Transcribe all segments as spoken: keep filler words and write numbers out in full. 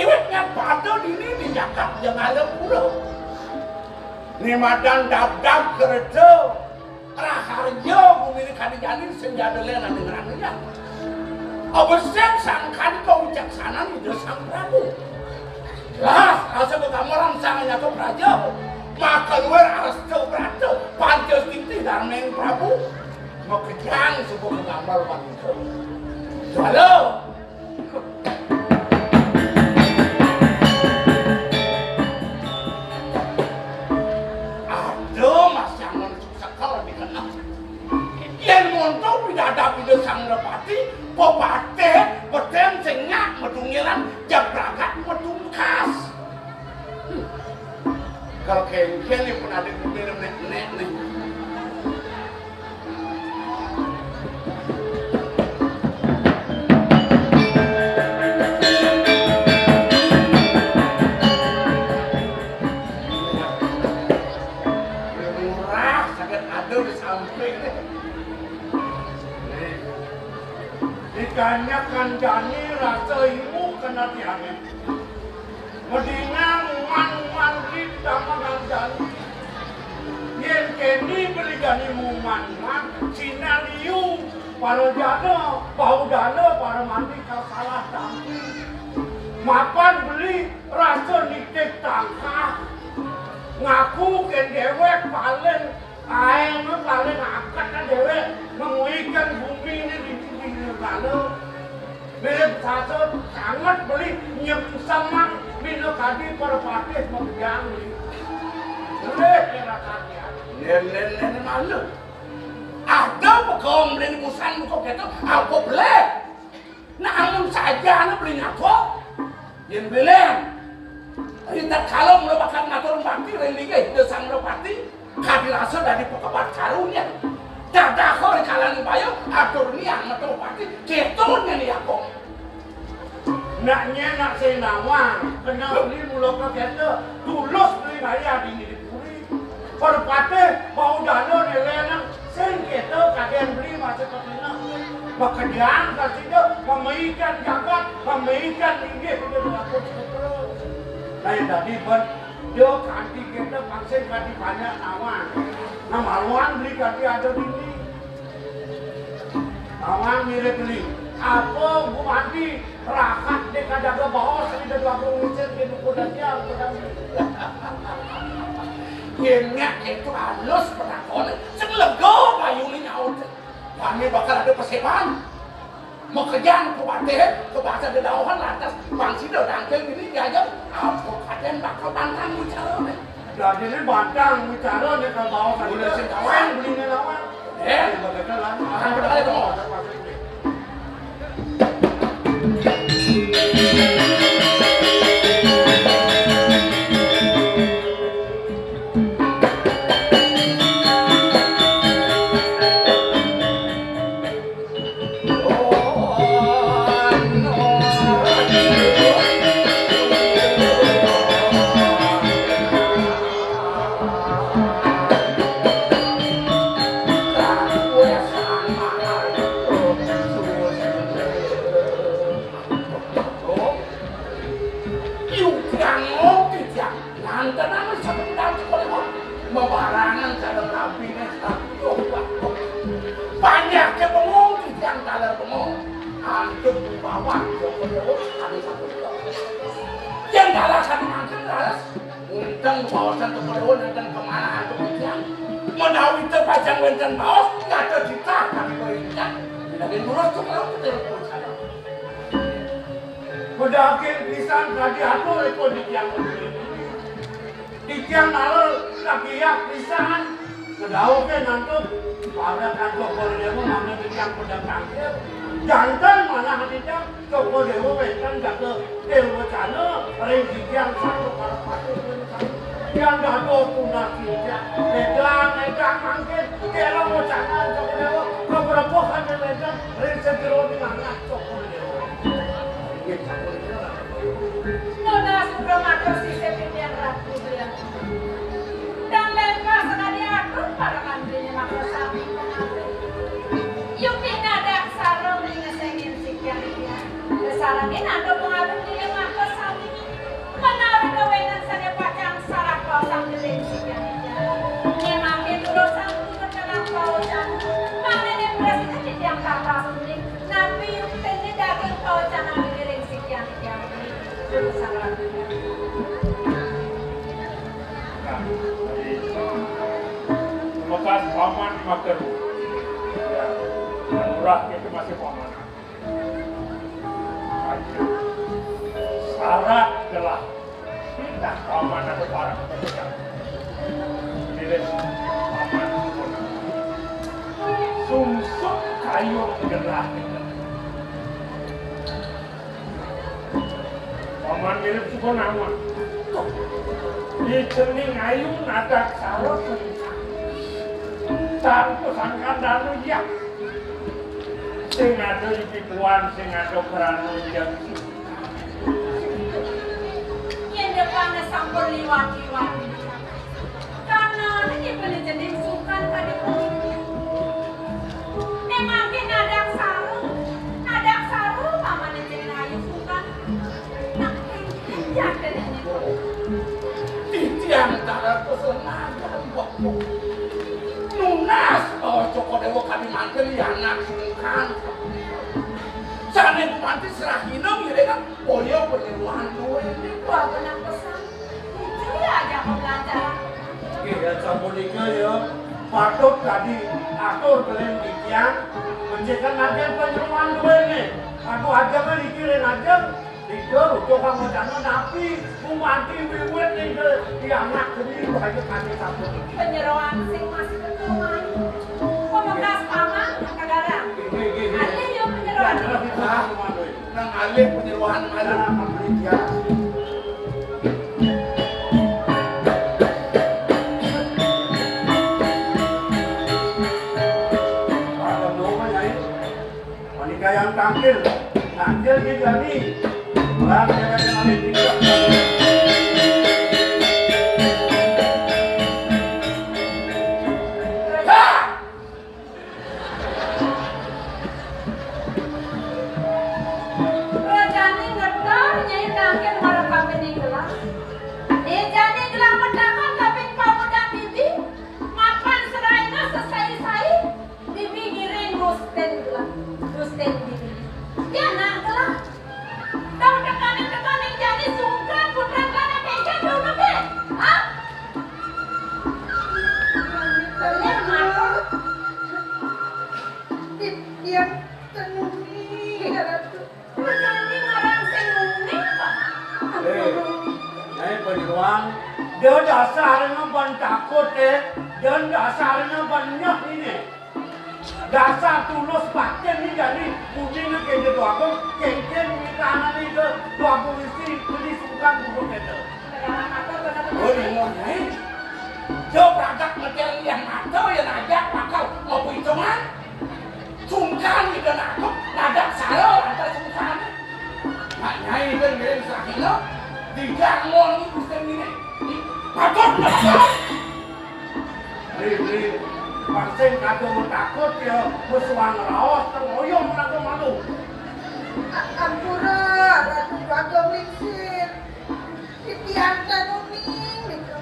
Nya pada dini di jagat Jengalapura. Ni madan dabdab kerta raharja bumi ni kadi jani sing jada len ane ngranayan. Abesik sangkan kawicaksanan Ida Sang Prabu. Lah, rasa gegamaran sang nyata praja. Maka luar asta brata, panca stiti darmeng Prabu. Makejang suba gegambar wanita. Jala. Ada masih angon sekel di kena. Yen monto pidadab Ida Sang Merpati, pepatih, peteng sing nyak medungilan, jagragat medungkas. Hmm. Kalau kengken ni pun ada guna nek-nek ni. Murah sangat ada di samping ni. Dikanyakan jani rasa imu kena tiangin. Medingan uman-uman di tamangan jani. Yen keni beli jani muman-uman, sina liu para jana, bau dana para mandi ka salah tampi. Mapan beli rasa nitih tangkah. Ngaku ken dewek paling Ae mah paling akeh kan dewek nemuikan bumi ini di pinggir lalu. Mirip sasut sangat beli nyem semang bina kadi perpatih menggang beli. Boleh kira kaki. Nen nen nen malu. Ada pekong beli busan buka ketok apa boleh? Nah, amun sajane beli nyako, yen bileng. Ri tatkala mula bakal ngatur bakti ring linggih Ida Sang Merpati, kadi rasa dadi pekebat karunya. Dadah kok ri kalaning baya, atur niang metu bakti, ketun nyeni nyako. Nak nyen nak sing nawang, kena beli mula ka keta, tulus beli raya dini di puri. Perpatih bau dana nelenang sing kita kaden beli masa kepina. Bekerjaan kasida memeikan jagat, memeikan linggih kita berlaku seperti. Lain tadi ben dia kanti kita pangsin kanti banyak nawan. Nah maluan beli kanti ada dini. Tawang mirip beli. Apa gumadi rahat dek kadaga baos ida dua puluh ngisir ke duku dajal pedang. Yen nyak itu alus penakone, sing lega bayune nyaut. Kami bakal ada peseban. Makejang ke batih, ke bahasa dedauhan lantas bangsi do dangkil ini diajak. Apa kaden bakal pantang bicara nih? Dadine bantang bicara nek ka baos. Udah sing kawan. Sing beline lawan. Eh? Sing beline lawan. Kan bener itu. Yuk, yang ngopi, yang. Nganten anu sabendal sekolah, mabarangan sareng rabine, coba. Banyak ke bengong, titiang taler bengong. Antuk bawah, coba dulu, ada satu. Yang kalah sama mangkin, laras. Unteng baosan coba dulu, nenten kemana antuk titiang. Menawi teu pacang wenten baos, kata titah, kami berintah. Lagi lurus tuh, kalau kita lurus sana. Bedaging pisan kadi atur ipun titiang. Titiang naler kagiak pisan. Kedauke nantuk para kantor Poldewa mangga titiang pedang tangkil. Janten manah titiang Cokor Dewa wenten jaga ilwacana ring titiang satu para patut. Yang dados tunas titiang. Ledang, ledang mangkin. Kira wacanan Cokor Dewa. Keberepuh kami ledang. Ring sejeroning anak Cokor Dewa. Nunas pura matur sisip titiang Ratu Hyang. Dan lengkah sakadi atur para mantrine makasami pangabdi. Yukti nadak sareng ring ngesengin sikian titiang. Sarengin atur pangabdi ring makasami. Nah, jadi, bekas paman makan. Ya, murah itu masih paman. Syarat adalah pindah paman atau barang. Pilih paman. Sungsung kayu gelah. Paman mirip suku nama. Di cening ayu nadak sarot. Tanpa sangkan danu ya. Sing ada iki puan, sing ada krana ya. Yen depane sampun liwat-liwat. Karena ini bener jenis sukan tadi. Nek mangke nadak saru, nadak saru pamane jeneng ayu sukan. Nak kengken jatene. Titiang tara kesenangan, Mbok. Nunas bahwa Cokor Dewa kadi mangke ya anak sukan. Sane gumanti serahina ngiringan boya peniruan duwe. Wah, bener pesan. Itu ya aja pembelajaran. Nggih, ya sapunika ya. Patut tadi atur gelem titiang, menciptakan latihan penyeruan duwe nih. Aku aja kan iki ring ajeng, tidur, utuh kamu jangan napi, mumati wiwit nih, di anak geni, bahaya kami sampun iki. Penyeruan sing masih betul, Mas. Pemekas paman, kegarang. Nggih, nggih, nggih. Ada ya penyeruan. Ya, ada, ada, ada. Nang alih penyeruan, ada. Nah, memberi dia. Ada dua, Nyai. Menikah yang tangkil. Tangkil dia jani. Bang, dia kata alih tingkah. Rajane ngedar Nyai Tangkil marang kapining gelah. Ijane gelah medhakan kaping pamudak bibi, mapan seraina sesai-sai, bibi ngiring Gusten gelah. Gusten bibi. Ya, nah, gelah. Tau tekaning tekaning jani sungkan putra kana kengken dulu ke. Hah? Bener, Mak. Titiang tenuni, Ratu. Jani ngarang sing unik, Pak. Eh, Nyai Panyeruan, dia dasarnya ban takut, eh. Dia dasarnya ban nyeh ini. Dasar tulus batin ni jani budi ni kene Dwagung, kengken witanane ke Dwagung isi budi sungkan burung kene. Oh, iya, Nyai. Jo pragat ngetel yang mata, yang ajak bakal ngopi hitungan. Sungkan kita nakut, ngadak sara lantas sungkan. Mak Nyai kan ngiring sahina, digangon ni Gusti ini. Patut, patut. Ri, ri, pancen kadung takut ya, musuhan raos, tengoyong lagu malu. A-, ampura, Ratu Bagong Lingsir. Titiang tanuning, gitu.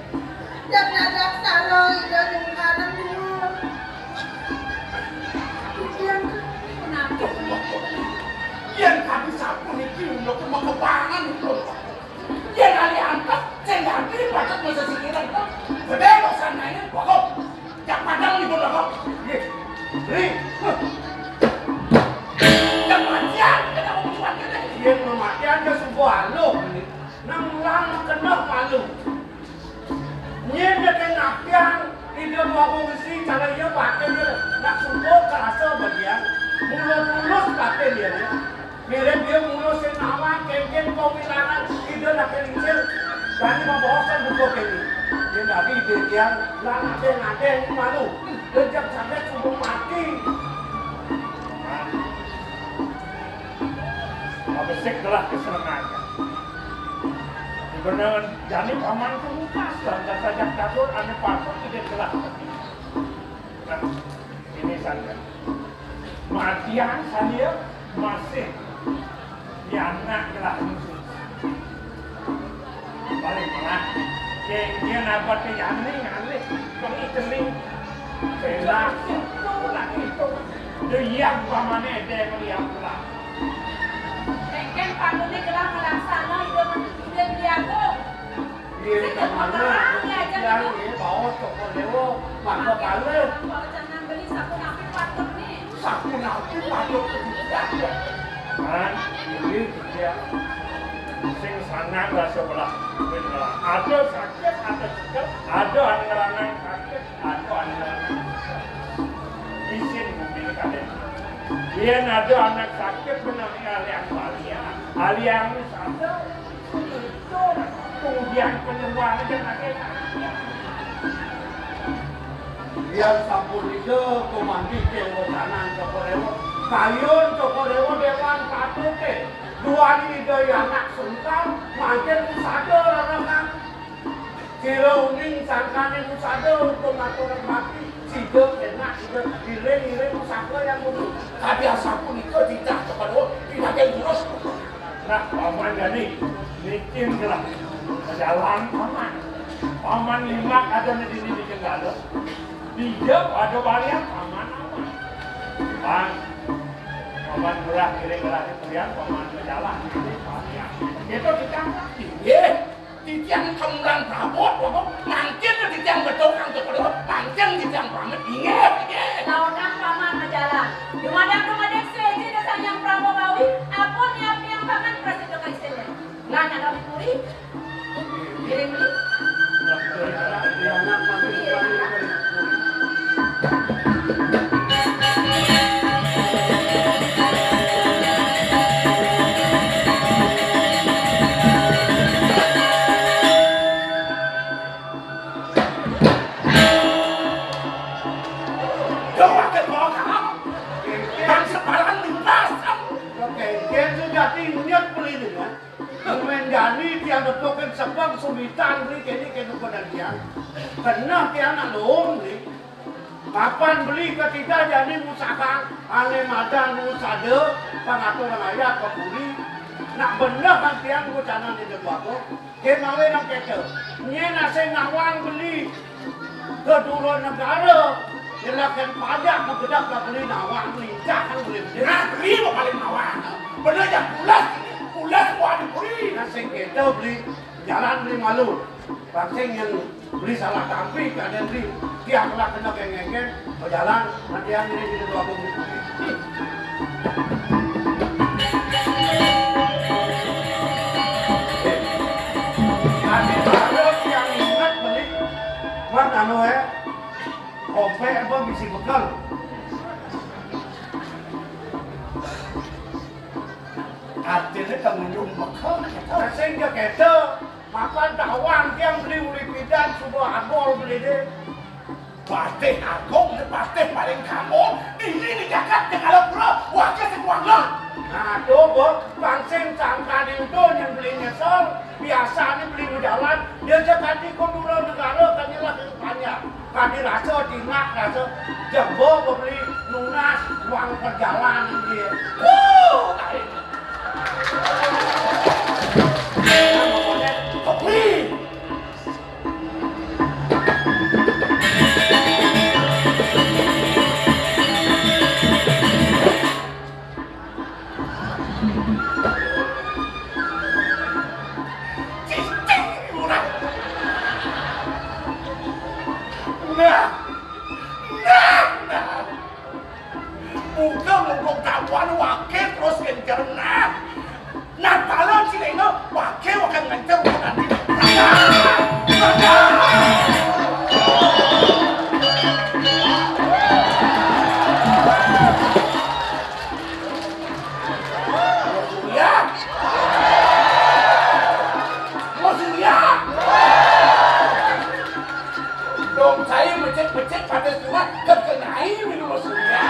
Dan nadak sara ida nyungkanan dulu. Titiang kenapa? Yen kami sampun iki, lho, kemakepangan, lho. Yen ali antek, sing ganti, patut mesti sing ireng, to. Gedhe kok sanane, pokok. Jak padang nih, pokok. Nggih. Ri. Huh. Jak matian, kita mau kuat kita. Yen mau matian, ya sungguh aluh. Nang mulang kena malu. Nyen deke ngapian, ide mau ngisi, cara iya pakai dia. Nak sungguh kerasa bagian. Mulus-mulus pakai dia, ya. Mirip dia mulus sing nawang, kengken kau wilangan, ide nak kelincir. Bani mau bosan buka kene. Dia nabi ide dia, lah ngade-ngade ini malu. Dia jam sampai subuh mati. Nah, besik gelah kesenengan. Bener, jani paman tuh pas, dan saja catur, ane patut ide gelah. Nah, ini saja. Matian saya masih di anak gelah musuh. Paling malah, kengken apa te jani ngalih, pengi celing. Bela, itu, lagi itu. Dia yang pamane, dia yang lihat pulang. Kengken patune gelah melaksana, ide Déwa, mangga kalih. Sapunapi patut titiang? Man, inggih titiang sing sangang rasa welas. Ada sakit, ada cekel, ada anu ngranang sakit, ada anu ngranang cekel. Isin bumi kalih. Yén ada anak sakit, menawi aliang balian, aliang sadar. Kemudian keluar aja pakai. Yén sapunika gumanti kén wecanan Cokor Déwa. Kayun Cokor Déwa déwan patut, eh. Duaning Ida Hyang Anak Sungkar, mangkin usada rerengan. Sira uning sangkaning usada, untung aturan mati. Sida kénak, sida iring-iring usada yang dulu. Kadi asapunika titah kepada pinagih lurus. Nah, Paman Dani, niki gelah jalan Paman. Paman limak ada di sini di Jenggala. Dia ada balian Paman apa? Bang, Paman murah kiri gelah di pelian, Paman berjalan di balian. Itu kita. Iya. Titiang kemulan prabot, Bapak. Mangkin titiang betul kang kepada, mangkin titiang pamit. Inggih, inggih. Launang Paman majalan. Dumadang, dumadang, seja dasar yang Prabu Bawi. Apun yang yang Paman prasida kaisennya. Lan ada puri. Kiring ni. Yo, wakil bawa kamu. Bang sepalan lintas. Oke, dia sudah tinggal pelindungan. Mendani tiang betukin sebab sumitan beli kini kena badan tiang. Kena tiang nak lom beli. Kapan beli ketida jani musahang, ane madan musada, pangatur ayat pepuli. Nak bener kan tiang ngucanan di debako. Kemawe nang keta. Nyen asing nawang beli. Kedua negara. Nyelakan pajak, magedak lah beli nawang, lincah kan beli. Nah, beli mau paling nawang. Bener aja pulas, pulas mau ada beli. Nah, sing keta beli, jalan beli malu. Pancing yang beli salah tampi, kadang beli. Tiap lah kena kengeng, berjalan, nanti yang ini jadi dua puluh. Nanti baru yang ingat beli. Mat anu, eh. Kompek apa bisi bekal? Artinya pengunjung bekal. Sing ja keta, makan tawang tiang beli uli pidan suba abol beli deh. Patih Agung, patih paling kamu, ini di jagat Jenggala Pura, wakil sekuangga. Nah, tuh, Bok, pancing sangkane utuh yang beli nyesel, biasanya beli jalan, dia cek hati kondura negara, kan nyelah ke panjang. Kadi rasa tinak, rasa jebo beli nunas uang perjalanan dia. Wuh, tarik. Kopi. Cicing murah. Nah, nah, nah. Buka mumpung tabuan wakil terus ngencer nah. Nah, kalau cilena wakil akan ngencer bukan di. Surya. Surya. Dong saya becek-becek pada surat kekenai minum Surya.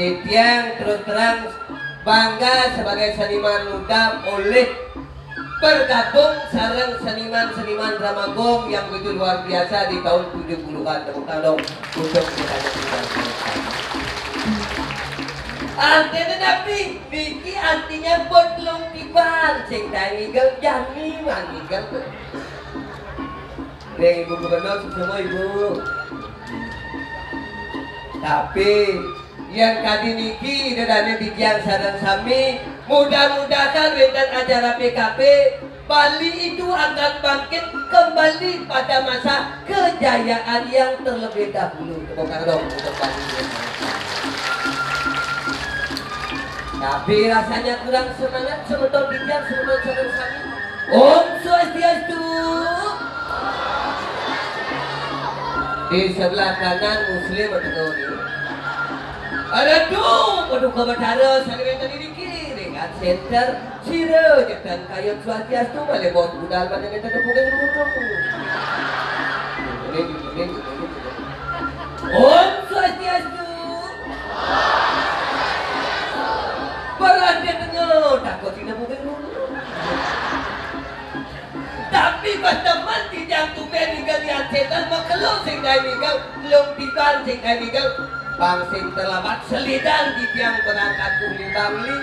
Tiang terus terang bangga sebagai seniman muda oleh bergabung sareng seniman-seniman drama gong yang begitu luar biasa di tahun tujuh puluhan. Tepuk tangan dong untuk kita. Artinya napi? Niki artinya bot lung tiban, sing kae ngigel jani man ngigel. Ring Ibu Gubernur semua Ibu. Tapi yang tadi niki Ida Dane titiang sareng sami, mudah-mudahan wonten acara P K P, Bali itu akan bangkit kembali pada masa kejayaan yang terlebih dahulu. Tepuk tangan dong untuk Bali. Tapi rasanya kurang semangat semeton titiang, semeton sareng sami. Om Swastiastu. Di sebelah kanan Muslim atau Katolik. Ada tuh, waduh, ke Batara, saya minta diri kiri, kan center, sira, jetan kayun Swastiastu, malah bos budal pada minta tepuk yang dulu. Ini, ini, ini, ini. Om Swastiastu. Berat dia dengar, takut tidak mungkin dulu. Tapi pas teman titiang tumben ninggal lihat setan, makelo sing kae ninggal, lung tiban sing kae ninggal. Bang sing terlambat selidan titiang berangkat kuli Bangli.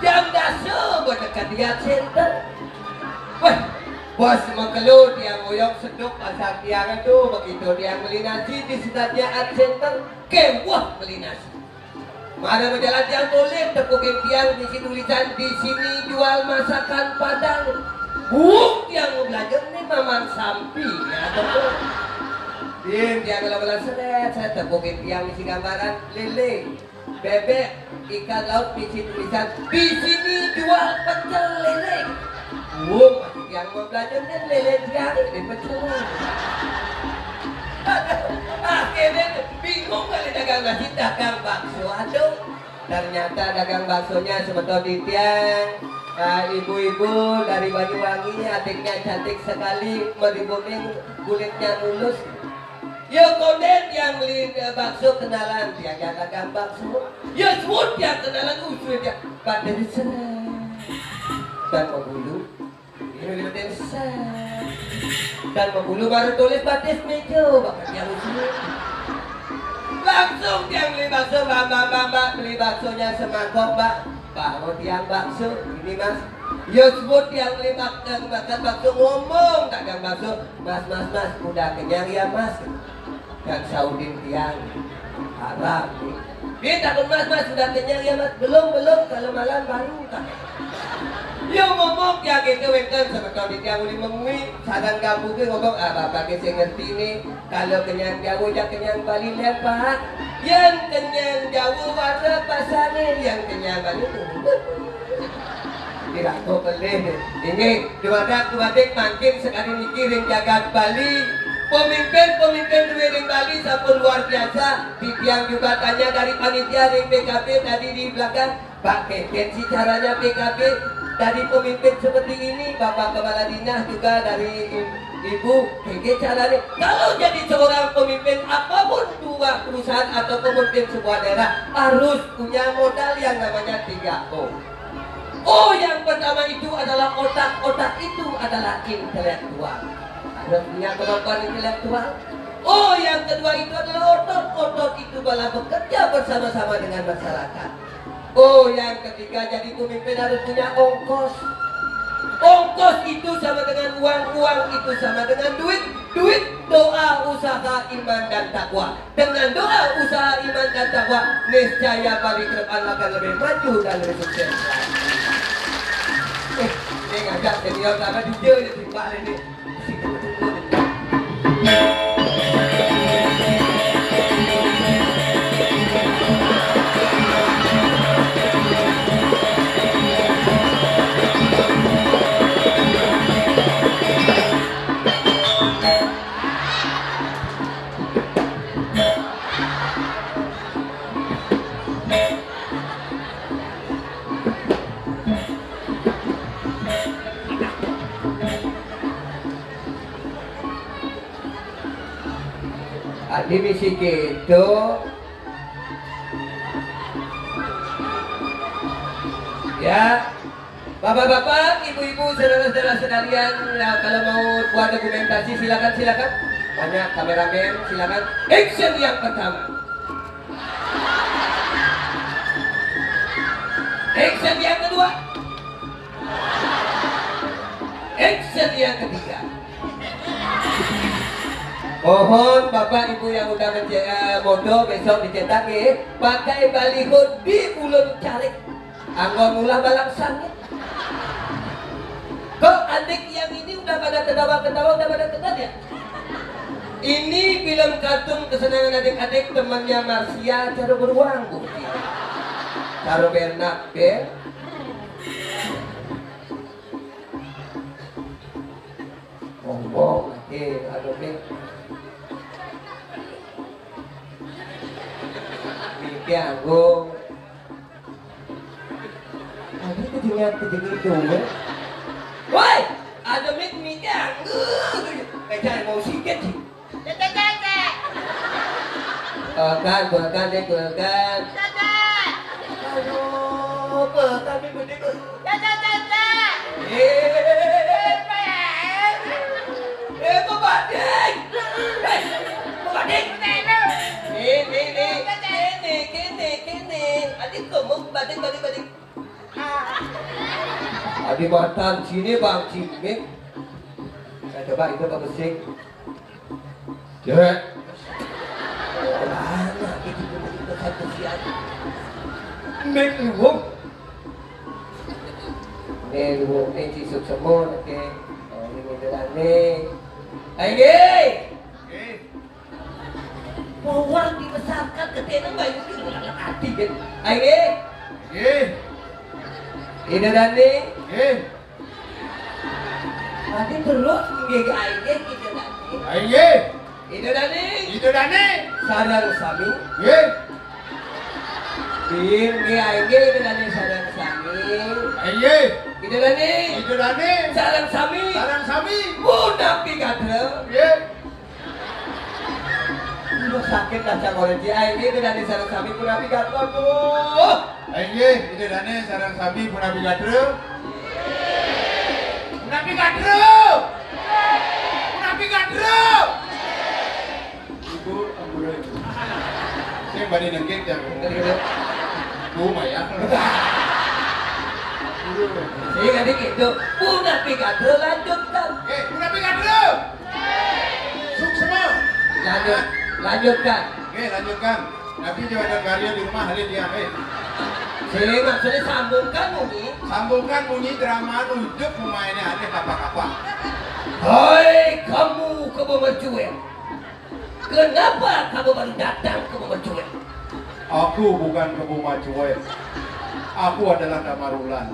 Jam dasa berdekat lihat setan. Wah, bos makelo tiang oyong seduk pasar tiang itu, begitu tiang beli nasi di setatnya Art Center, kewah beli nasi. Mara berjalan tiang toleh, tepukin tiang misi tulisan, "Di sini jual masakan Padang." Buuk tiang belanja ni Maman Sampi, ya, betul. Din, tiang kalau belas seret, saya tepukin tiang misi gambaran lele, bebek, ikan laut, misi tulisan, "Di sini jual pecel lele." Buuk masih tiang mau belanja ni lele tiang, ini pecel. Akhirnya bingung kali dagang nasi, dagang bakso. Aduh, ternyata dagang baksonya semeton titiang, ah, ibu-ibu dari Banyuwangi, adiknya cantik sekali, meribuning, kulitnya mulus. Ya, konden yang beli, eh, bakso kenalan, dia dagang bakso. Ya, sebut dia kenalan, usul dia. Pada seret. Dan membulu. Ini udah set. Dan membulu baru tulis batis meja, bakal dia usul. Langsung dia beli bakso, "Mbak, mbak, mbak, mbak, beli baksonya semangkok, mbak." Baru tiang bakso, "Ini, mas." Ya, sebut tiang beli bak-, yang makan bakso, ngomong dagang bakso, "Mas, mas, mas, udah kenyang ya, mas?" Dan saudin tiang, "Haram, nih." Dia takut, "Mas, mas, udah kenyang ya, mas?" "Belum, belum, kalau malam baru." Ya, ngomong tiang itu wonten semeton titiang uli mengwi, sareng kampung ngomong, "Ah, bapak sing ngerti nih, kalau kenyang jauh, ya kenyang Bali, lho, Pak. Yang kenyang jauh, warna pasane, yang kenyang Bali." Dirangkul pelih. Ini, dumadak, dumadik, mangkin sekali niki ring jagat Bali. Pemimpin-pemimpin duwe ring Bali sampun luar biasa. Titiang juga tanya dari panitia ring P K P tadi di belakang. Pak, kengken sih caranya P K P dari pemimpin seperti ini, Bapak Kepala Dinas juga dari i-, Ibu, kengken caranya. Kalau jadi seorang pemimpin, apapun dua perusahaan atau pemimpin sebuah daerah, harus punya modal yang namanya tiga O. O yang pertama itu adalah otak, otak itu adalah intelektual. Harus punya kemampuan intelektual. O yang kedua itu adalah otot, otot itu malah bekerja bersama-sama dengan masyarakat. O yang ketiga, jadi pemimpin harus punya ongkos. Ongkos itu sama dengan uang, uang itu sama dengan duit, duit, doa, usaha, iman, dan takwa. Dengan doa, usaha, iman, dan takwa, niscaya Bali ke depan akan lebih maju dan lebih sukses. Eh, ini ngajak senior karena dia yang timbal ini. Adi misi keto. Ya, bapak-bapak, ibu-ibu, saudara-saudara sekalian, ya, kalau mau buat dokumentasi, silakan, silakan. Banyak kameramen, silakan. Action yang pertama. Action yang kedua. Action yang ketiga. Mohon bapak ibu yang udah mencetak moto besok dicetak, ya, pakai baliho di Ulun Carik. Anggon ulah balangsang, ya. Kok adik yang ini udah pada ketawa-ketawa, udah pada kenal, ya? Ini film kartun kesenangan adik-adik, temannya Marsia, Caro Beruang, Bu. Caro Bernard, Ber. Ngomong, eh, aduh, Ber. Mikir, anggo. Tadi kejingan-kejingan itu, ya. Woi, ada mik, miknya anggur. Eh, jangan mau sikat sih. Cek, cek, cek, cek. Bukan, bukan, deh, bukan. Cek, cek. Aduh, bukan, deh, bukan. Cek, cek, cek, cek. Eh, eh, Pak Bading. Eh, Pak Bading. Ini, ini, ini, ini, ini. Adik kamu, Bading, Bading, Bading. Adi matan sini bang cimit. Saya coba itu ke besi. Cewek. Mana itu, itu satu siang. Mek luwung. Mek luwung, mek cisuk semua, oke. Oh, ini beneran nih. Ayo, Oke. Power dibesarkan, gedene bayu di bulan hati, kan? Ayo, nggih. Nggih. Ida Dani. Nggih. Tadi terus nggih, ayo, nggih, Ida Dani. Ayo, nggih. Ida Dani. Ida Dani. Sarang sami. Nggih. Nggih, nggih, ayo, nggih, Ida Dani sarang sami. Ayo, nggih. Ida Dani. Ida Dani. Sarang sami. Sarang sami. Punapi kadra. Nggih. Aduh, sakit dah, Cak Koreji. Ai, ini udah nih sarang sami punapi gatel, tuh. Ai, nggih, ini udah nih sarang sami punapi gatel. Punapi gatel. Punapi gatel. Ibu, ampura, Ibu. Saya bani nengkit ya. Tadi kata, Bu Maya. Iya, tadi gitu. Punapi gatel, lanjutkan. Eh, punapi gatel. Suksma. Lanjut, lanjutkan. Oke, lanjutkan. Tapi jangan ada karya di rumah, ada dia, eh. Sini maksudnya sambungkan, Munyi. Sambungkan, Munyi, drama nu hidup, pemainnya ada apa-apa. Hai, kamu, kamu berjuang. Kenapa kamu baru datang, kamu berjuang? Aku bukan kamu, Macuek. Aku adalah Damarulan.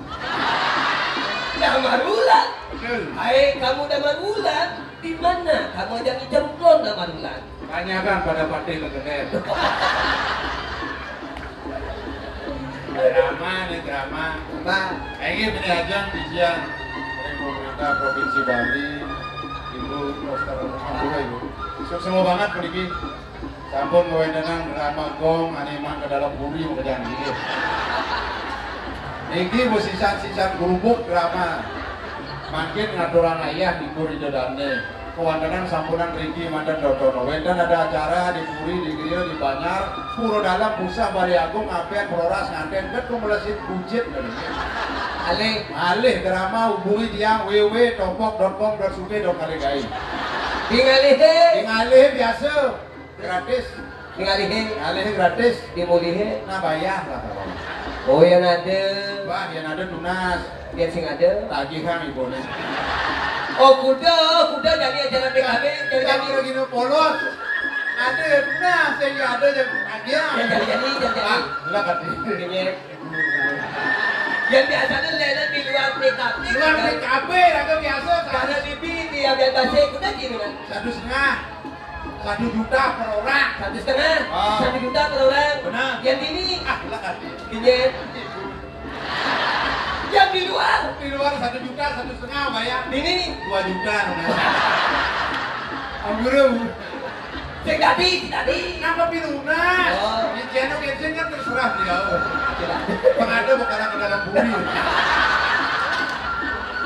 Damarulan? Betul. Hai, kamu Damarulan. Di mana kamu ajak ngijemplon, Damarulan? Tanyakan pada Patih Legener. Drama nih, drama. Apa? Kayak gini aja, bijian. Dari pemerintah Provinsi Bali, Ibu Dokter Ampura, Ibu. Suksma banget, puniki. Sampun ngawéntenan drama gong ané mang ka dalem puri makejang inggih. Niki wis sisan-sisan grubuk drama. Mangkin ngaturang ayah niku Ida Dané. Kawéntenan sampunang riki manten dodono. Wénten ada acara di puri, di griya, di banjar, pura dalem, pusah, Balé Agung, ngabén, proras, ngantén, ket kumelesin bujit. Alih. Alih drama hubungi tiang W W W dot topok dot com dot sugih dot kalih gaé. Tingalihé. Tingalihé biasa. Gratis. Ngalihé. Ngalihé gratis. Dimulihé. Nah, bayar lah, Bang. Oh, yang ada. Wah, yang ada tunas. Yang sing ada. Tagihan ibunya. Oh, kuda, kuda dari acara P K B, dari Yang tadi. Lagi nu polos. Ada, nah, sing ada yang tagihan. Yang jadi-jadi, yang jadi. Ah, lah, kan. Ini. Yang biasanya lele di luar P K B. Luar P K B, raga biasa. Karena di B T, ya, biar bahasa kuda gini, kan? Satu setengah. Satu juta per orang. Satu setengah. Ah. Satu juta per orang. Benar. Yang ini. Ah, lah, kan. Ini. Yang di luar. Di luar satu juta, satu setengah bayar. Ini. Dua juta, namanya. Amburum. Sing dadi, sing dadi. Napa pinunas? Oh. Di channel Kensin kan terserah beliau. Pengada bukan ke dalam bumi.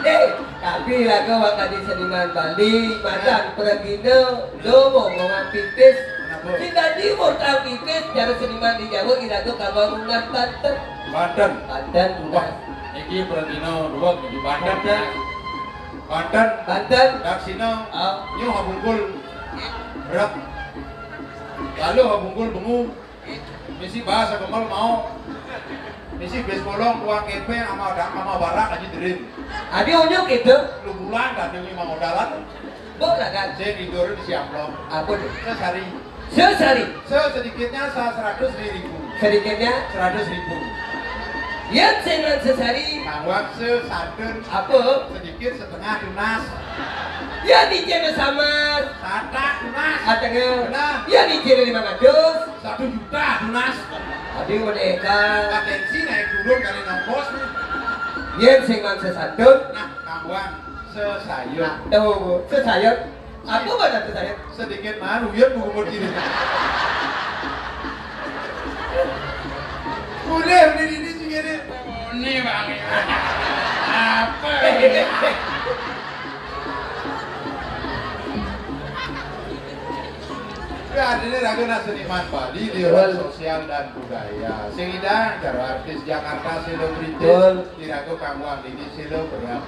Eh, tapi lagu wak tadi seniman Bali, madan pragina, domo ngomong pipis. Kenapa? Sing dadi mortal pipis, cara seniman di Jawa iraga kanggo ngunah banten. Banten. Banten tunas. Wah, iki pragina dua di banten. Banten. Banten. Banten. Daksina. Oh. Nyuh habungkul. Rak. Lalu habungkul bengu. Misi bahasa kembal mau. Misi bes bolong tuang kepeng ama ama barak aja dering. Adi onyok itu. Lu bulan kan demi mau dalan. Bola kan? Saya tidur di siaplok. Apa tuh? Sesari. Sesari. Se sedikitnya sa seratus ribu. Sedikitnya? Seratus ribu. Yang senang sesari. Nawak se sadun. Apa? Sedikit setengah tunas. Ya di channel sama. Satak tunas. Atengah. Benar. Ya di channel lima ratus. Satu juta tunas. Adi mereka. Potensi naik turun kali nongkos nih. Yang senang sesadun. Nah, kawan. Sesayur. Nah, tuh, sesayur. Aku mana sesayur? Sedikit malu ya bu umur gini. Boleh, boleh ini sih ini. Ini bang. Apa ini? Ya, ini lagu seniman Bali di sosial dan budaya. Sing idang, cara artis Jakarta, selebritis. Betul. Iraga panggung dini sila berat.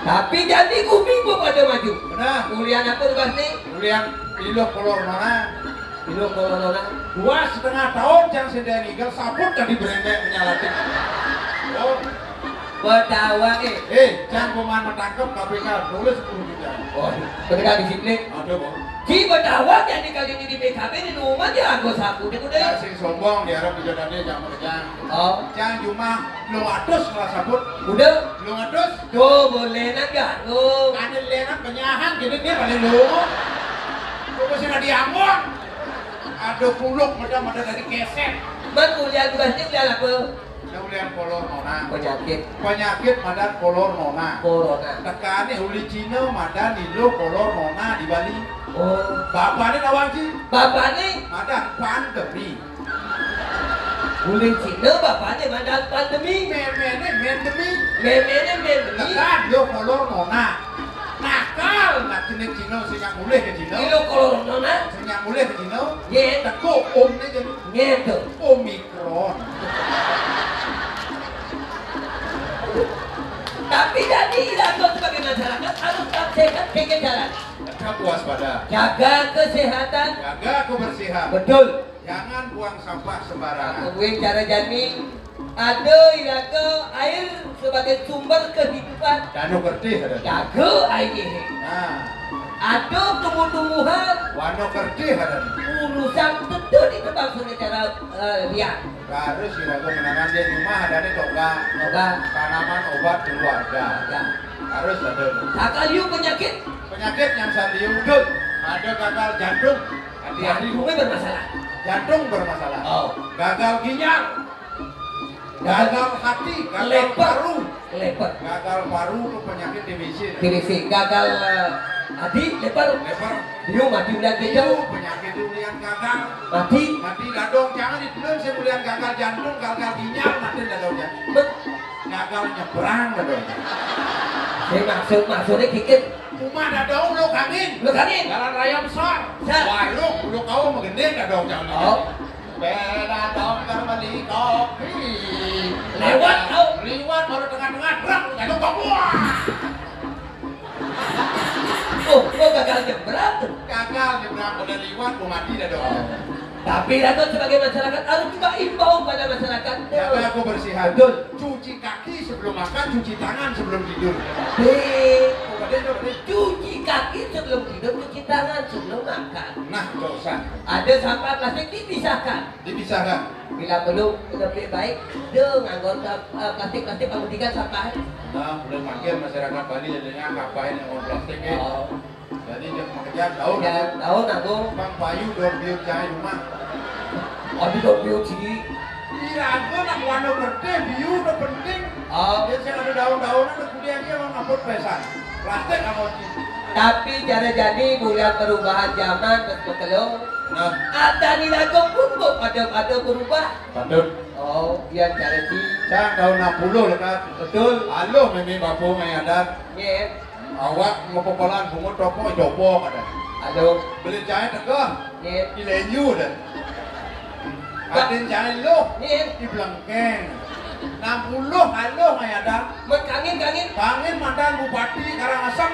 Tapi jadi gumi gua pada maju. Benar. Ulian apa tugas nih? Ulian iluh kolor mana? Iluh kolor mana? Dua setengah tahun yang sedang ninggal sabut tadi berendek menyalatik. Oh. Betawa eh. Eh, jangan pemain menangkap K P K, tulis sepuluh juta. Oh, penegak disiplin. Ada, Bang. Di Betawa jadi kali ini di P K B di rumah dia anggo sapu deh udah. Ya, sing sombong diharap bisa tadi jangan kerja. Oh. Jangan cuma lu atus salah sabut. Udah. Lu atus. Tuh, boleh nang ganggu. Ada lenak penyahan, jadi dia paling lu. Lu masih ada diambon. Ada puluk, mada-mada dari keset. Bang, kuliah tugasnya kuliah apa? Dia ulian kolor nona. Penyakit. Penyakit madan kolor nona. Corona. Tekane uli Cina madan iluh kolor nona di Bali. Oh. Bapane nawang ci? Bapane? Madan pandemi. Uli Cina bapane madan pandemi. Memene mendemi. Memene mendemi. Tekan yo kolor nona. Nakal, nak jenis Cina sing nyak mulih ke Cina. Iluh kolor nona. Sing nyak mulih ke Cina. Ye. Teko omne jadi. Ngedo. Omik. Ron. Tapi tadi diatur sebagai masyarakat harus tetap sehat, jaga jalan. Tetap waspada. Jaga kesehatan. Jaga kebersihan. Betul. Jangan buang sampah sembarangan. Aku cara jani. Ada iraga air sebagai sumber kehidupan. Dano kertih ada. Jaga air. Nah. Ada tumbuh-tumbuhan. Wano kertih ada. Urusan tentu di tempat secara uh, liar. Harus iraga menangan dia cuma ada nih toga. Toga. Tanaman obat keluarga. Ya. Harus ada. Sakaliu penyakit. Penyakit yang saliu. Betul. Ada gagal jantung. Hati-hati. Jantungnya bermasalah. Jantung bermasalah. Oh. Gagal ginjal. Gagal hati, gagal paru. Leper. Gagal paru itu penyakit T B C. T B C. Gagal uh, hati, leper. Leper. Dia mati udah gitu. Itu penyakit itu yang gagal. Mati. Mati dadong, jangan ditulis saya mulian gagal jantung, gagal ginjal, mati dadongnya. Gagal nyebrang dadongnya. Saya maksud maksudnya kikit. Cuma dadong lo kangin. Lo kangin. Jalan raya besar. Besar. Warung, lo kau menggending dadong jangan. Oh. Bela dong beli kopi. Lewat kau. Liwat baru tengah-tengah truk jatuh ke buah. Oh, kau gagal nyebrang tuh. Gagal nyebrang udah liwat mau mati dah dong. Tapi Dato sebagai masyarakat harus juga imbau pada masyarakat. Jaga kebersihan. Betul. Cuci kaki sebelum makan, cuci tangan sebelum tidur. Cuci kaki sebelum tidur, cuci tangan sebelum makan. Nah, dosa. Ada sampah plastik dipisahkan. Dipisahkan. Bila perlu lebih baik dia nganggur uh, plastik-plastik pemutikan sampah. Nah, boleh makin masyarakat Bali jadinya ngapain yang plastik ya. Oh. Jadi dia pekerjaan tahu. Ya, tahu aku. Bang Bayu dong biut cahaya rumah. Aduh dong biut sih. Iya, aku nak warna kerja biu udah penting. Oh. Yén sing ada daun-daunan, kudian dia mau ngaput pesan. Plastik kamu. Tapi cara jani bulan perubahan zaman, betul. Nah. Ada di lagu pun kok ada-ada berubah. Betul. Oh, yang cara ci. Cang tahun enam puluh lah kan. Betul. Aluh mimi bapu ngai adat. Nggih. Awak ngepopolan bungut topo jopo kada. Aduh. Beli jahit tegah. Nggih. Di lenyu dah. Adin jahit loh. Nggih. Di belengkeng. Enam puluh aluh ngai ada. Mek kangin, kangin. Kangin mantan bupati Karangasem.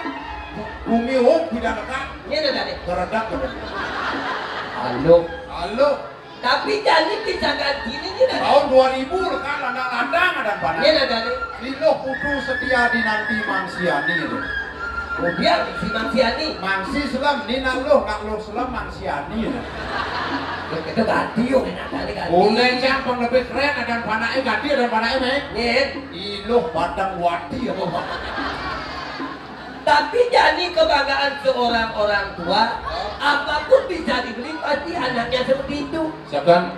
Bumi huk bidang dekat. Nggih, dah, dah, nih. Teredak, teredak. Aluh. Aluh. Tapi jani bisa ganti ini, ini dah. Tahun dua ribu lekat landang-landang ada pada. Ini dah, dah, nih. Liloh putu setia dinanti Mang Siani tu. Kemudian si Mang Siani. Mang Si Selem, ni nak loh, nak loh Selem Mang Siani tu. Itu ganti, yo, enak kali ganti. Boleh, Cang, pang lebih keren, ada panaknya ganti, ada panaknya, Mek. Nggih. Iloh Padang Wati apa, Pak? Tapi jani kebanggaan seorang orang tua, apapun bisa dibeli, pasti anaknya seperti itu. Misalkan,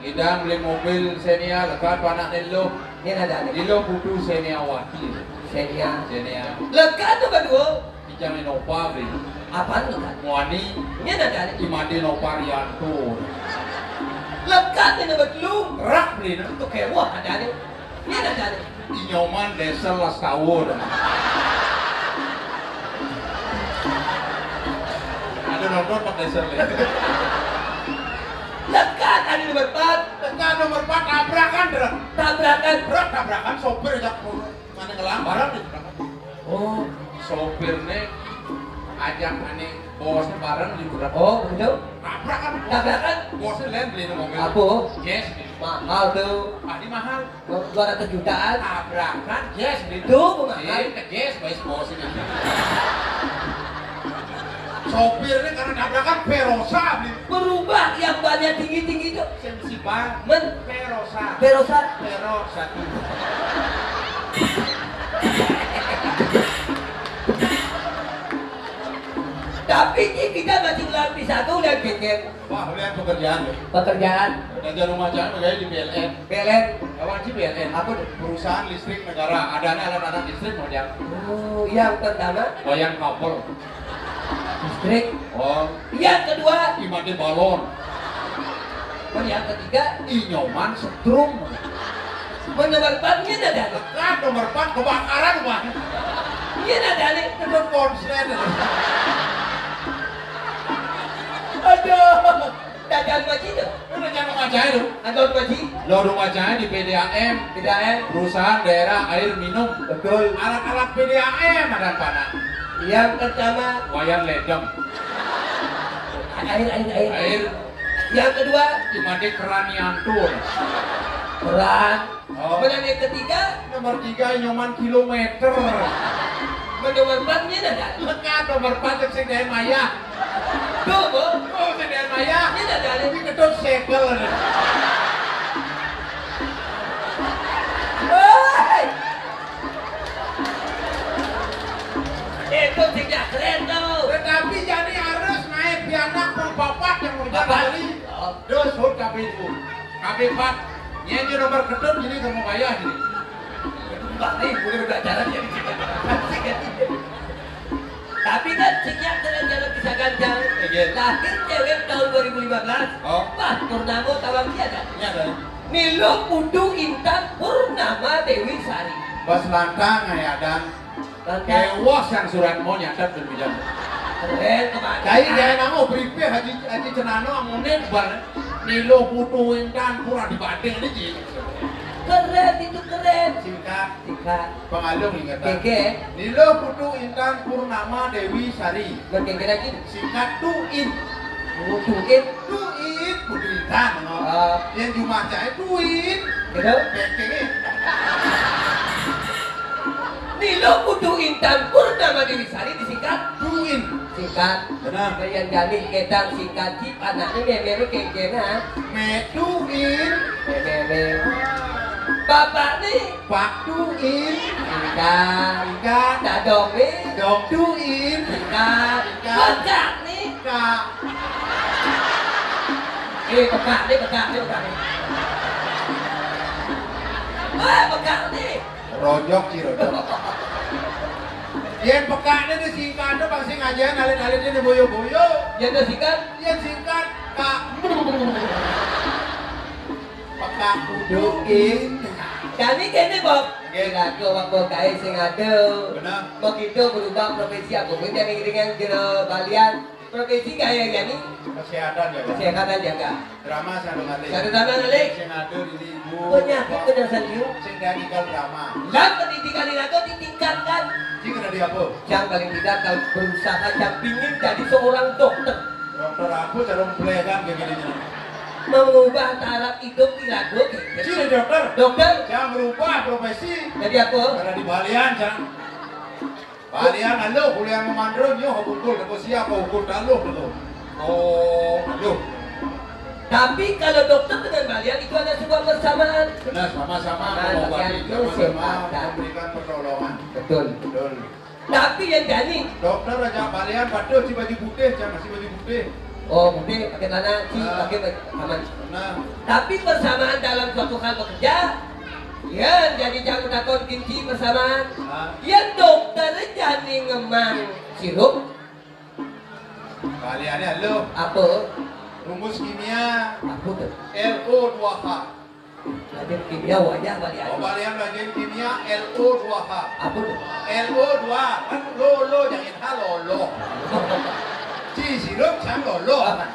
kita beli mobil Xenia, lekat panak Nilo. Ini ada nih. Nilo butuh Xenia Wati. Xenia. Xenia. Lekat tu kedua. Ijang Innova beli. Apaan lekat? Muani. Ini ada nih. Imade Nova Rianto. Lekat ini betul. Rak beli, nah. Untuk kewah ada nih. Iya, dah, dah, dah. Inyoman Désel Laskawo, dah. Ada nonton Pak Désel, ya? Lekat, ada nomor empat. Lekat nomor empat, tabrakan, dah. Tabrakan. Berat tabrakan, sopir ajak mana ngelambaran, nih. Oh, sopirnya ajak ane bosnya bareng di berat. Oh, begitu? Tabrakan. Tabrakan? Bosnya lain beli mobil. Apa? Jazz. Mahal tuh. Tadi mahal. Dua ratus jutaan. Tabrakan, Jazz, beli. Tuh, mahal. Iya, ke Jazz, baik bos ini. Sopirnya karena tabrakan, Verosa beli. Berubah yang bannya tinggi-tinggi tuh. Sing sipa. Men. Verosa. Verosa. Verosa. Tapi ini kita masih ulang pisago udah geger. Wah, lihat pekerjaan, ya. Pekerjaan. Kerja rumah jangan kerja di P L N. P L N. Kawan si P L N. Apa tuh? Perusahaan listrik negara. Adanya alat-alat listrik mau jangan. Oh, yang pertama? Bayang kabel. Listrik. Oh. Yang kedua? Imade balon. Oh, yang ketiga? Inyoman setrum. Mun nomor empat, iya dah, dah. Kan nomor empat kebakaran, Pak. Iya dah, dah, nih. Itu konslet. Aduh. Dagang Maji tuh. Lu udah jangan ngajai lu. Ada Maji. Lo rumah saya di P D A M. P D A M. Perusahaan daerah air minum. Betul. Alat-alat P D A M ada pada. Yang pertama. Wayan ledem. Air, air, air. Air. Yang kedua. Imade keraniantur. Keran. Oh. Menang yang ketiga. Nomor tiga, Inyoman kilometer. Nomor empat, ini ada. Lekat nomor empat, sing daya maya. Tuh, Bu. Oh, sing daya maya. Ini ada. Ini ketut segel. Hei. Itu sing keren tuh. Tetapi jadi harus naik pianak pengpapat yang udah Bapak. Kali. Oh. Terus, hut kabin, Bu. Kabin empat. Nyanyi nomor ketut, jadi kamu bayar, jadi. Bang, nih, boleh belajar aja di sini. Tapi kan, sejak jalan-jalan bisa ganjang. Iya. Lahir cewek tahun dua ribu lima belas. Oh. Pas Purnama tawang dia kan? Iya, dari. Milo Putu Intan Purnama Dewi Sari. Bas lantang, ya, dan. Lantang. Kewas yang surat mau nyatat dan bilang. Keren, kemana? Kayak gaya namo, beripe Haji, Haji Cenano, amonet, bar. Milo Putu Intan Pura di Badeng, ini, Ji. Keren, itu keren. Singkat. Singkat. Pengalung ingetan. Keke. Nilo Putu Intan Purnama Dewi Sari. Lo keke lagi. Singkat Tuin. Oh, Tuin. Tuin, Putu Intan, no. Ah. Yang jumah cai Tuin. Gitu? Keke. Nilo Putu Intan Purnama Dewi Sari disingkat Tuin. Singkat. Benar. Yang jani ketang singkat. Anaknya memere kengkena. Metuin. Memere. Bapak ni. Pak Tuin. Ikan. Ikan. Dadong ni. Dong Tuin. Ikan. Ikan. Pekak ni. Kak. Eh, pekak ni, pekak ni, pekak ni. Wah, pekak ni. Rojok, ci rojok. Yén pekakné disingkat, pasti ngajian alit-alitné boyo-boyo. Yén disingkat? Yén singkat, Kak. Pekak kudukin. Jani kéné, Bob. Nggih. Kira-kira waktu kaé sing ada. Bener. Begitu berubah profesi aku, kuwi jani ngiringan jero balian. Profesi kaé jani? Kesehatan jaga. Kesehatan jaga. Drama sing ado malih. Sing ado drama malih. Sing ado dini ibu. Penyakit penyakit liu. Sing dari kal drama. Lah, pendidikan iraga ditingkatkan. Sing kena di apa? Yang paling tidak, kalau berusaha, yang pingin jadi seorang dokter. Dokter apa, cara mempelihara kayak gini? Mengubah taraf hidup iraga. Sini dokter. Dokter. Jangan merubah profesi. Jadi apa? Karena di balian, jangan. Balian aluh, kuliah memandro, nyoh bungkul, teko siap, bungkul taluh, teko. Oh, aluh. Tapi kalau dokter dengan balian itu ada sebuah persamaan. Benar, sama-sama. Nah, mengobati, balian itu sama-sama sifat. Memberikan pertolongan. Betul. Betul. Tapi yang jani. Dokter aja balian, patuh, si baju putih, jangan si baju putih. Oh, putih, pakai tanah, si, ah, pakai baju aman. Nah. Tapi persamaan dalam suatu hal bekerja, ya, jadi jangan takut kinci persamaan. Ah. Ya, dokter jani ngemang sirup. Baliannya lo. Apa? Rumus kimia. Apa tuh? L O dua H. Rajin kimia wayah balian. Oh, balian rajin kimia L O dua H. Apa tuh? L O dua, kan lo, lo, jangan H, lo, lo. Ci sirup, sang lo, lo. Apa?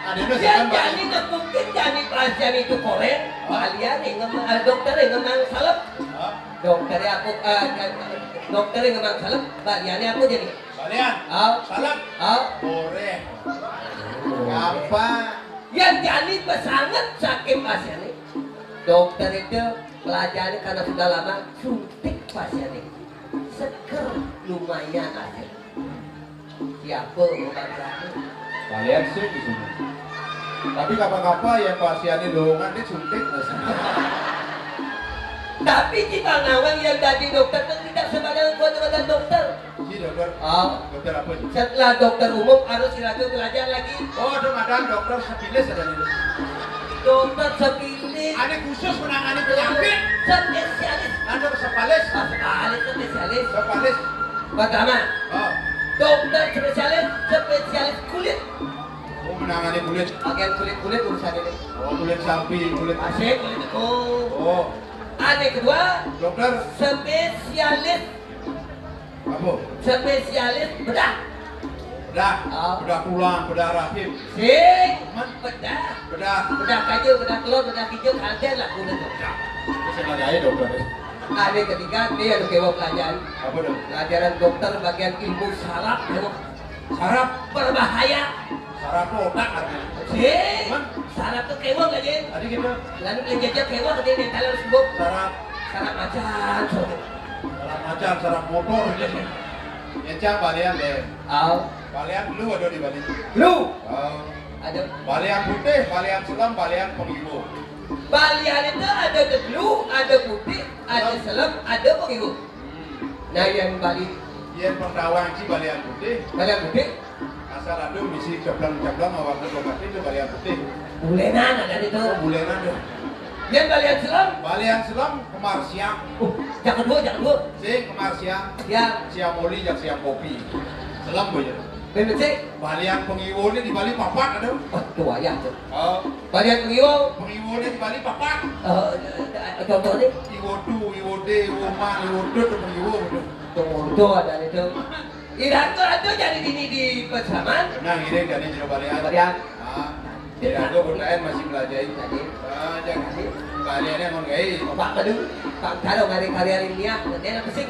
Ada itu. Ya, sekarang jadi mungkin jadi pasien itu korek, oh, balian yang ngemang, eh, dokter yang ngemang salep. Hah? Dokternya aku, eh, eh, dokter yang ngemang salep, baliannya aku jadi. Balian. Oh. Salep. Oh. Korek. Gampang. Yang jani pesanget sakit pasiennya. Dokter itu pelajarannya karena sudah lama suntik pasiennya. Seger lumayan aja. Siapa mau balian? Balian sih di sini. Tapi kapa-kapa ya pasiennya lowongan dia suntik. Tapi di Bangawang yang jadi dokter kan tidak sembarangan kuat dengan dokter. Iya, dokter. Oh. Dokter apa itu? Setelah dokter umum harus dilanjut belajar lagi. Oh, ada madam dokter spesialis ada itu. Dokter spesialis. Ada khusus menangani penyakit. Spesialis. Ada spesialis. Ah, spesialis, spesialis. Spesialis. Pertama. Oh. Dokter spesialis, spesialis kulit. Oh, menangani kulit. Bagian kulit-kulit urusan ini. Oh, kulit sapi, kulit. Asik, kulit itu. Oh. Ada kedua. Dokter. Spesialis. Apa? Spesialis bedah. Bedah. Ah. Bedah tulang, bedah rahim. Sing. Man? Bedah. Bedah. Bedah kayu, bedah telur, bedah hijau, ada lah kulit. Saya nggak dokter. Ada ketiga, dia ada kewa pelajaran. Apa dong? Pelajaran dokter bagian ilmu saraf, ya. Saraf. Berbahaya. Saraf otak artinya. Sing. Man? Saraf tuh kewa aja. Ada gitu. Lalu beli jajan kewa, dia dental harus sibuk. Saraf. Saraf macan, saraf. Saraf macan, saraf motor. Encang balian deh. Au. Balian lu ada di Bali. Lu. Oh. Ada. Balian putih, balian selam, balian pengiwo. Balian itu ada deglu, ada putih, ada selam, ada pengiwo. Hmm. Nah, yang Bali. Yang pertawang si balian putih. Balian putih. Asal ada misi ceblang-ceblang, awak itu mati itu balian putih. Bulenan ada di itu. Oh, bulenan tuh. Yang balian selam. Balian selam kemar siang. Uh, jangan dua, jangan dua. Sing kemar siang. Siang. Siang moli, jangan siang kopi. Selam aja. Bebek sih. Balian pengiwo ini di Bali papat ada. Oh, tua ya tuh. Oh. Balian pengiwo. Pengiwo ini di Bali papat. Eh, eh, contohnya? Iwo tu, iwo de, iwo man, iwo dut, pengiwo gitu. Tuh, tuh ada itu. Iraga ada jadi dini di Pasaman. Nah, ini jadi jero balian. Balian. Ah, iraga budayan masih belajar. Jadi. Ah, jangan. Jadi. Baliannya mau gay. Pak Madu, Pak Karo ngari karya ilmiah, nanti anak pesik.